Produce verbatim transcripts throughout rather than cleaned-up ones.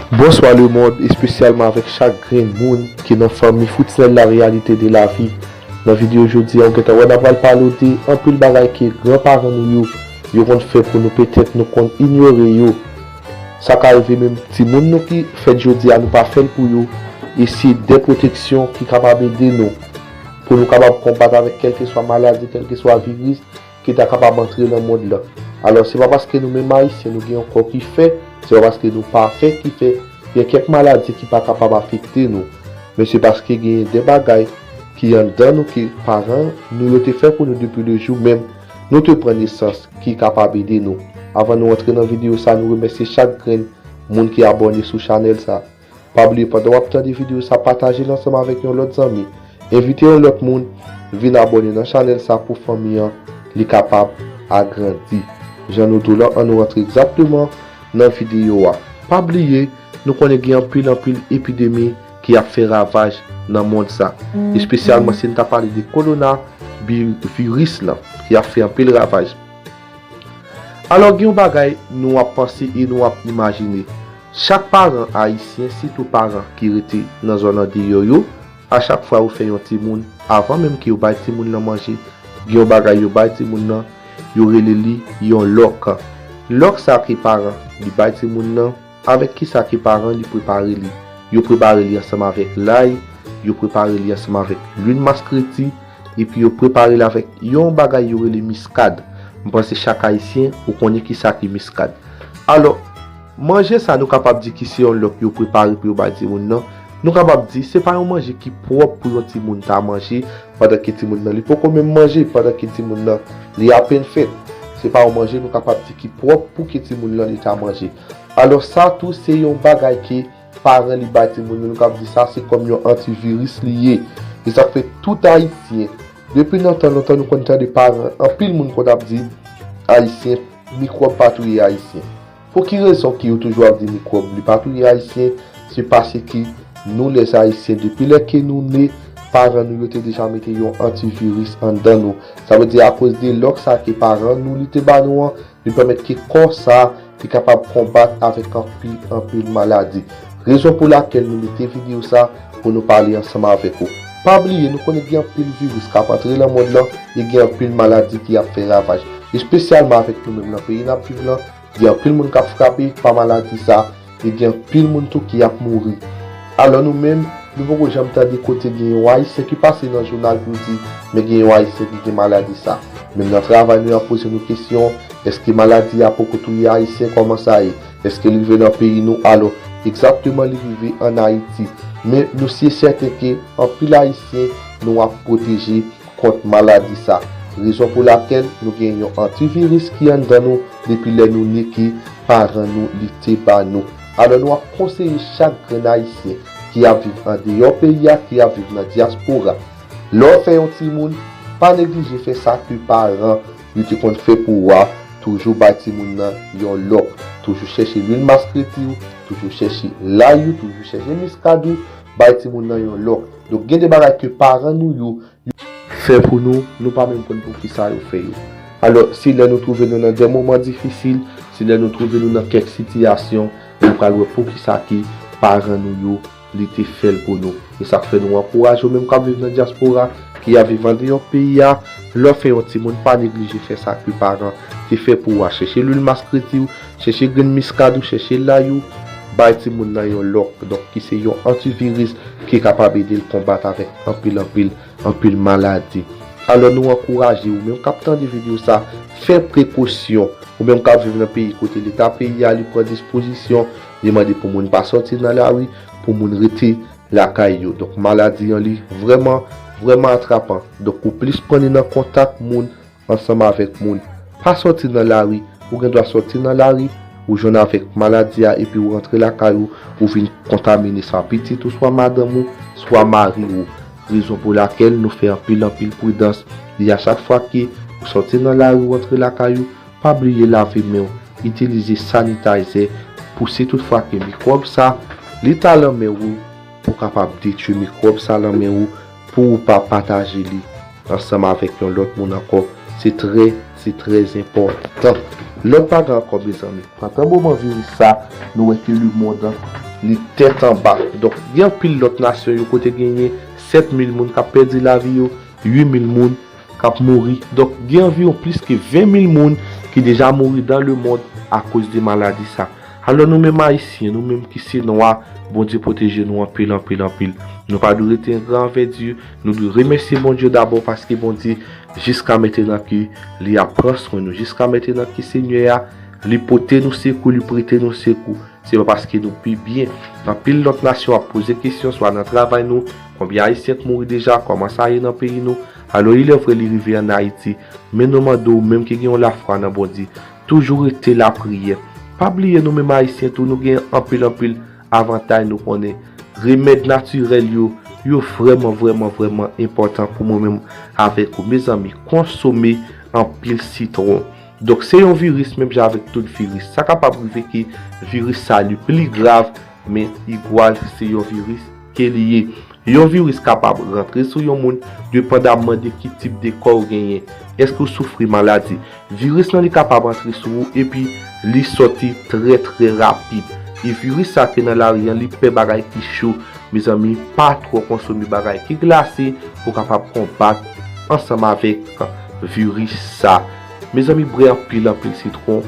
Bonswa lemonn, espesyalman avèk chak grenn moun ki nan fanmi Fritznel la réalité de la vie. Nan videyo jodi a, ou gentan wè n ap pral pale w de anpil bagay ke granparan nou yo, yo konn fè pou nou, petèt nou konn inyore yo. Sa ka rive menm timoun nou ki fèt jodi a, nou pa fè l pou yo. E se de pwoteksyon ki kapab ede nou, pou nou kapab konbat avèk kèlkeswa maladi, kèlkeswa viris, ki ta kapab antre nan mond lan. Alò, se pa paske nou menm Ayisyen, nou gen yon kò ki fè, se pa paske nou pafè ki fè gen kèk maladi ki pa kapab afekte nou. Men se paske genyen de bagay ki anndan nou ke paran nou yo te fè pou nou depi le jou menm nou te pran nesans ki kapab ede nou. Avan nou antre nan videyo sa, nou remèsye chak grenn moun ki abòne sou chanèl sa. Pa bliye, pandan w ap tande videyo sa, pataje l ansanm avèk yon lòt zanmi. Envite yon lòt moun vin abòne nan chanèl sa pou fanmi an li kapab agrandi. Jan nou di w lan, ann nou rantre egzakteman nan videyo a. Pa bliye, nou konnen gen anpil anpil epidemi ki ap fè ravaj nan mond sa. Espesyalman si n ta pale de kolona bi- viris lan ki ap fè anpil ravaj. Alò, gen yon bagay nou ap panse e nou ap imajine. Chak paran ayisyen, sitou paran ki rete nan zòn andeyò yo, a chak fwa yo fè yon timoun, avan menm ke yo bay timoun lan manje, gen yon bagay yo bay timoun lan, yo rele li yon lòk. Lòk sa ke paran li bay timoun lan, avèk kisa ke paran li prepare li? Yo prepare li ansanm avèk lay, yo prepare li ansanm avèk lwil maskreti, epi yo prepare l avèk yon bagay yo rele miskad. M panse chak ayisyen ou konnen kisa ki miskad. Alò, manje sa nou kapab di ki se yon lòk yo prepare pou yo bay timoun nan. Nou kapab di se pa yon manje ki pwòp pou yon timoun ta manje pandan ke timoun nan li poko menm manje, pandan ke timoun nan li apenn fèt. Se pa yon manje nou kapab di ki pwòp pou ke timoun nan li ta manje. Alò sa tou se yon bagay ke paran li bay timoun yo, nou kab di sa se kòm yon antiviris li ye. E sa k fè tout ayisyen, depi nan tan lontan nou konn tande paran, anpil moun konn ap di ayisyen, mikwòb pa touye ayisyen. Pou ki rezon ki yo toujou ap di mikwòb li pa touye ayisyen? Se paske nou lèzayisyen, depi lè ke nou ne, paran nou yo te deja mete yon antiviris anndan nou. Sa vle di akoz de lòk sa ke paran nou li te ba nou an, li pèmèt ke kò sa li kapab konbat avèk anpil, anpil maladi. Rezon pou lakèl nou mete videyo sa pou nou pale ansanm avèk ou. Pa bliye, nou konnen gen anpil viris k ap antre nan mond lan e gen anpil maladi ki ap fè ravaj. Espesyalman avèk nou menm nan peyi n ap viv lan, gen anpil moun k ap frape pa maladi sa e gen anpil moun tou ki ap mouri. Alò nou menm, nou poko janm tande kote gen yon ayisyen ki pase nan jounal pou l di, men gen yon ayisyen ki gen maladi sa. Menm nan travay nou y ap poze nou kesyon, èske maladi a poko touye ayisyen, kòman sa ye? Èske l rive nan peyi nou? Alò, egzakteman li rive ann Ayiti. Men nou si e sèten ke anpil ayisyen nou ap pwoteje kont maladi sa. Rezon pou lakèl nou gen yon antiviris ki anndan nou depi lè nou ne ke paran nou li te ba nou. Alò nou ap konseye chak grenn ayisyen ki ap viv andeyò peyi a, ki ap viv nan dyaspora. Lè w fè yon timoun, pa neglije fè sa ke paran yo te konn fè pou ou a, toujou bay timoun nan yon lòk. Toujou chèche lwil maskreti w, toujou chèche lay ou, toujou chèche miskad ou, bay timoun nan yon lòk. Donk gen de bagay ke paran nou yo fè pou nou, nou pa menm konn poukisa yo fè yo. Alò, si lè nou twouve nou nan de moman difisil, si lè nou twouve nou nan kèk sitiyasyon, nou pral wè poukisa ke paran nou yo li te fè l pou nou. E sa k fè nou ankouraje w menm k ap viv nan dyaspora, ki ap viv andeyò peyi a, lè w fè yon timoun, pa neglije fè sa ke paran te fè pou ou a. Chèche lwil maskreti w, chèche grenn miskad ou, chèche lay ou, bay timoun nan yon lòk, donk ki se yon antiviris ki kapab ede l konbat avèk anpil, anpil, anpil maladi. Alò nou ankouraje ou menm k ap tande videyo sa, fè prekosyon. Ou menm k ap viv nan peyi kote leta peyi a li pran dispozisyon, li mande pou moun pa sòti nan lari, pou moun rete lakay yo. Donk maladi an li vrèman, vrèman atrapan. Donk ou plis pran li nan kontak moun ansanm avèk moun. Pa sòti nan lari, ou gen dwa sòti nan lari, ou jwenn avèk maladi a epi ou rantre lakay ou, ou vin kontamine swa pitit ou, swa madanm ou, swa mari ou. Rezon pou lakèl nou fè anpil, anpil pridans. E a chak fwa ke ou sòti nan lari, ou rantre lakay ou, pa bliye lave men w, itilize sanitizer pou si tout fwa ke mikwòb sa li ta lan men ou, pou kapab detwi mikwòb sa lan men ou, pou ou pa pataje li ansanm avèk yon lòt moun ankò. Se trè, se trè enpòtan. Lòt bagay ankò, mezanmi, pandan moman viris sa, nou wè ke lemonn an, li tèt anba. Donk, gen anpil lòt nasyon yo kote genyen sèt mil moun k ap pèdi lavi yo, uit mil moun k ap mouri. Donk, gen anviwon plis ke ven mil moun ki deja mouri dans le monde akoz de maladi sa. Alò, nou menm Ayisyen, nou menm ki se nwa, Bondye pwoteje nou anpil, anpil, anpil. Nou pa dwe rete engra anvè Dye. Nou dwe remèsye Bondye dabò paske Bondye, jiska mentenan ke li ap pran swen nou, jiska mentenan ke Senyè a, li pote nou sekou, li prete nou sekou. Se pa paske nou pi byen. Anpil lòt nasyon ap poze kesyon, swa nan travay nou, konbyen Ayisyen k mouri deja, kòman sa ye nan peyi nou. Alò, il est vrai, li rive ann Ayiti, men nou mande w, ou menm ki gen yon lafwa nan Bondye, toujou rete lapriyè. Pa bliye, nou menm Ayisyen tou, nou gen anpil, anpil avantay, nou konnen. Remèd natirèl yo, yo vrèman, vrèman, vrèman enpòtan pou mwen menm avèk ou. Mezanmi, konsome anpil sitwon. Donk, se yon viris, menm jan avèk tout viris. Sa kapab rive ke viris sa li pli grav, men igwal se yon viris ke li ye. Yon viris kapab rantre sou yon moun, depandamman de ki tip de kò w genyen. Èske w soufri maladi? Viris lan li kapab antre sou ou epi li sòti trè, trè rapid. E viris sa ki nan lari an, li pè bagay ki cho. Mezanmi, pa twò konsome bagay ki glase pou kapab konbat ansanm avèk viris sa. Mezanmi, bwè anpil, anpil sitwon,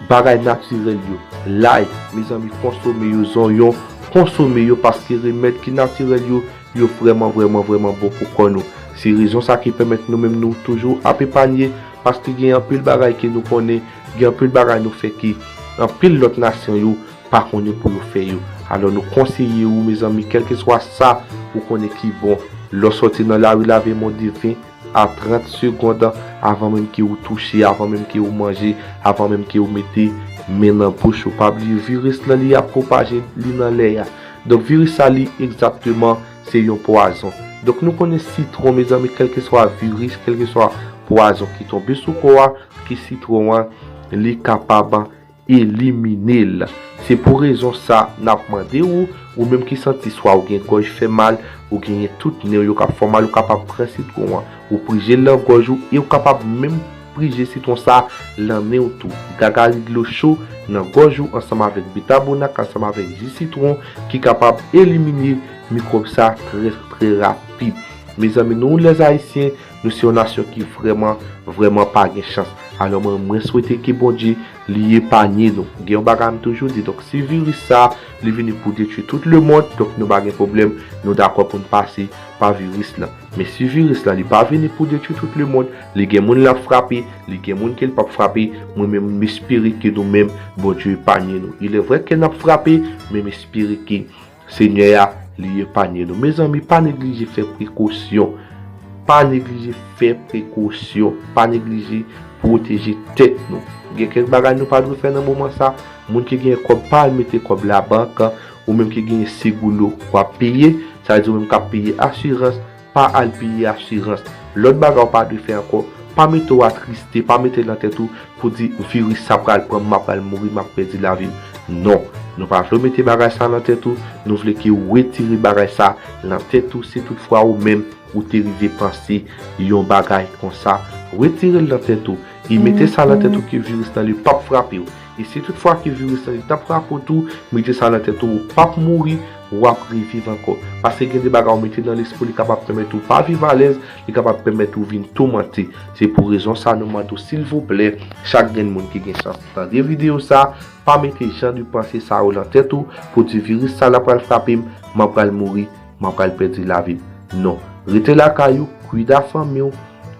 bagay natirèl yo, lay, mezanmi, konsome yo, zonyon, konsome yo, paske remèd ki natirèl yo, yo vrèman, vrèman, vrèman bon pou kò nou. Se rezon sa ki pèmèt nou menm nou toujou ap epanye, paske gen anpil bagay ke nou konnen, gen anpil bagay nou fè ke anpil lòt nasyon yo pa konnen pou yo fè yo. Alò, nou konseye ou, mezanmi, kèlkeswa sa ou konnen ki bon, lè w sòti nan lari, lave men w de ven a trant segonn avan menm ke ou touche, avan menm ke ou manje, avan menm ke ou mete men nan bouch ou. Pa bliye, viris lan, li ap pwopaje li nan lè a. Donk, viris sa, li egzakteman, se yon pwazon. Donk, nou konnen sitwon, mezanmi, kèlkeswa viris, kèlkeswa pwazon ki tonbe sou kò a, ke sitwon an, li kapab elimine l. Se pou rezon sa, n ap mande ou, ou menm ki santi swa ou gen gòj fè mal, ou genyen tout nen w yo k ap fè w mal, ou kapab pran sitwon an, ou prije l nan gòj ou, e ou kapab menm prije sitwon sa nan nen w tou. Gagari dlo cho nan gòj ou ansanm avèk bikabonat, ansanm avèk ji sitwon ki kapab elimine mikwòb sa trè, trè rapid. Mezanmi, nou, lèzayisyen, nou se yon nasyon ki vrèman, vrèman pa gen chans. Alò, mwen, mwen swete ke Bondye, li epanye nou. Gen yon bagay m toujou di, donk, si viris sa, li vini pou detwi tout lemonn, donk, nou pa gen pwoblèm, nou dakò pou n pase pa viris lan. Men si viris lan, li pa vini pou detwi tout lemonn, li gen moun l ap frape, li gen moun ke l p ap frape, mwen menm, m espere ke nou menm, Bondye epanye nou. Il est vrai ke n ap frape, men m espere ke Senyè a, li epanye nou. Mezanmi, pa neglije fè prekosyon. Pa neglije fè prekosyon. Pa neglije pwoteje tèt nou. Gen kèk bagay nou pa dwe fè nan moman sa. Moun ki gen kòb, pa al mete kòb labank, ou menm ki gen seguro w ap peye, sa vle di ou menm k ap peye asirans, pa al peye asirans. Lòt bagay ou pa dwe fè ankò, pa mete w atriste, pa mete l nan tèt ou pou di, viris sa pral pran m, m ap pral mouri, m ap pèdi lavi m. Non, nou pa vle w mete bagay sa nan tèt ou, nou vle ke w retire bagay sa nan tèt ou, si toutfwa ou menm ou te rive panse yon bagay konsa. Retire l nan tèt ou, e mete sa nan tèt ou ke viris lan li p ap frape w. E si toutfwa ke viris lan li t ap frape w tou, mete sa nan tèt ou, ou p ap mouri, w ap reviv ankò. Paske gen de bagay ou mete nan lespri w, li kapab pèmèt ou pa viv alèz, li kapab pèmèt ou vin toumante. Se pou rezon sa nou mande w, silvouplè, chak grenn moun ki gen chans tande videyo sa, pa mete jan de panse sa yo nan tèt ou pou di, viris sa la pral frape m, m ap pral mouri, m ap pral pèdi lavi m. Non. Rete lakay ou, kwida fanmi w,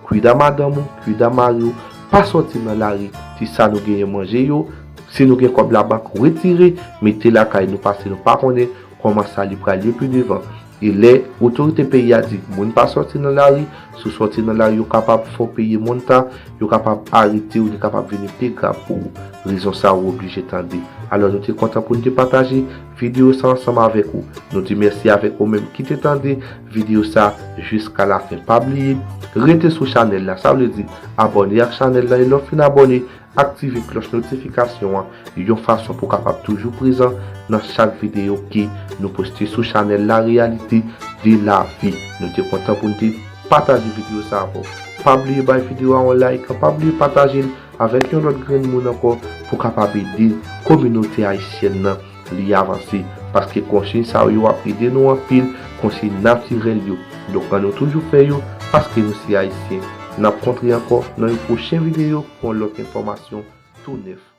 kwida madanm ou, kwida mari w, pa sòti nan lari. Si sa nou genyen manje yo, si nou gen kòb labank, retire, mete lakay nou, paske nou pa konnen kòman sa li pral ye pi devan. E lè otorite peyi a di moun pa sòti nan lari, si w sòti nan lari, yo kapab fè w peye montan, yo kapab arete w, li kapab vini pi grav pou ou. Rezon sa ou oblije tande. Alò, nou te kontan pou n te pataje videyo sa ansanm avèk ou. Nou di mèsi avèk ou menm ki te tande videyo sa jiska lafen. Pa bliye, rete sou chanèl la. Sa vle di, abòne ak chanèl la, e lè w fin abòne, aktive klòch notifikasyon an yon fason pou w kapab toujou prezan nan chak videyo ke nou poste sou chanèl La Réalité de la Vie. Nou te kontan pou n te pataje videyo sa avè w. Pa bliye bay videyo a yon like, pa bliye pataje l avèk yon lòt grenn moun ankò pou kapab ede kominote ayisyèn nan li avanse. Paske konsiy sa yo ap ede nou anpil, konsiy natirèl yo. Donk, ann nou toujou fè yo, paske nou se Ayisyen. N ap kontre ankò nan yon pwochen videyo pou yon lòt enfòmasyon tou nèf.